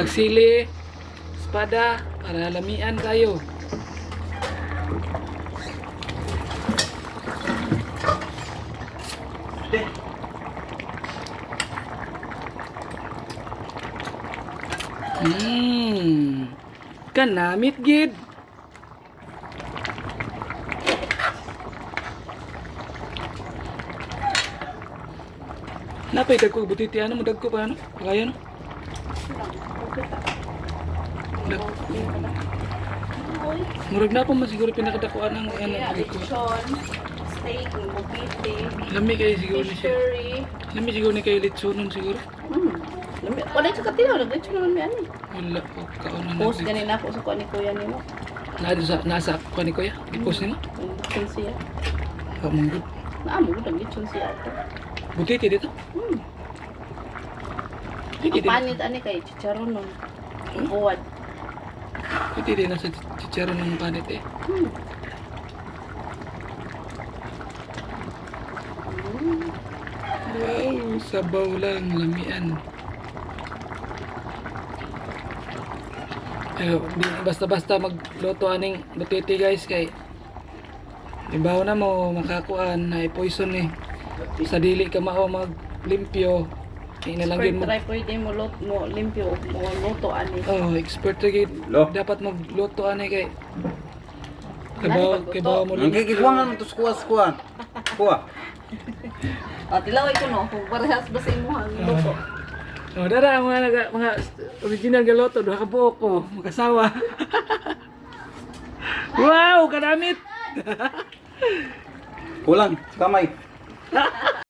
Pagsili, espada, para lamian kayo. Kanamit gid. Napay dagko butiti ano mo dagko pa ano? Kaya no? Dag Murag na pa man siguro pinakadakuan ang ano Yeah, dagko. lechon, steak, bukiti, Lami kayo siguro ni fish siya. curry. Lami siguro ni kayo litsonon siguro. Wala ka katilaw, naglechon naman mi ani. Wala ko kaon na. Post ganin ako sa kuha ni kuya nimo. Na sa nasa kuha ni kuya. Gi-post nimo. Lechon siya. Wa man gud. Naa mo gud ang lechon siya ato. Butiti dito. Pwede Ang din. panit ani kay chicharon nun. Buwad. Pwede din nasa chicharon ng panit eh. Wow, sabaw lang, lamian. Eh, basta-basta magluto aning butiti guys kay ibaw na mo makakuan na poison eh. Sa dili ka mao maglimpyo. Di na lang Expert yun mo. try pwede mo lot mo limpyo og mo luto ani. Oh, expert ra gyud. Lo. Dapat magluto ani kay Wala kabaw ni pagluto. kabaw mo Ang kikikuha nga to kuha kuha. Kuha. Ah, tilaway ko no, kung parehas ba sa imuha ang luto. Oh, dara ang mga mga original nga loto duha ka buok ko, magkasawa. Wow, kadamit. Kulang, kamay.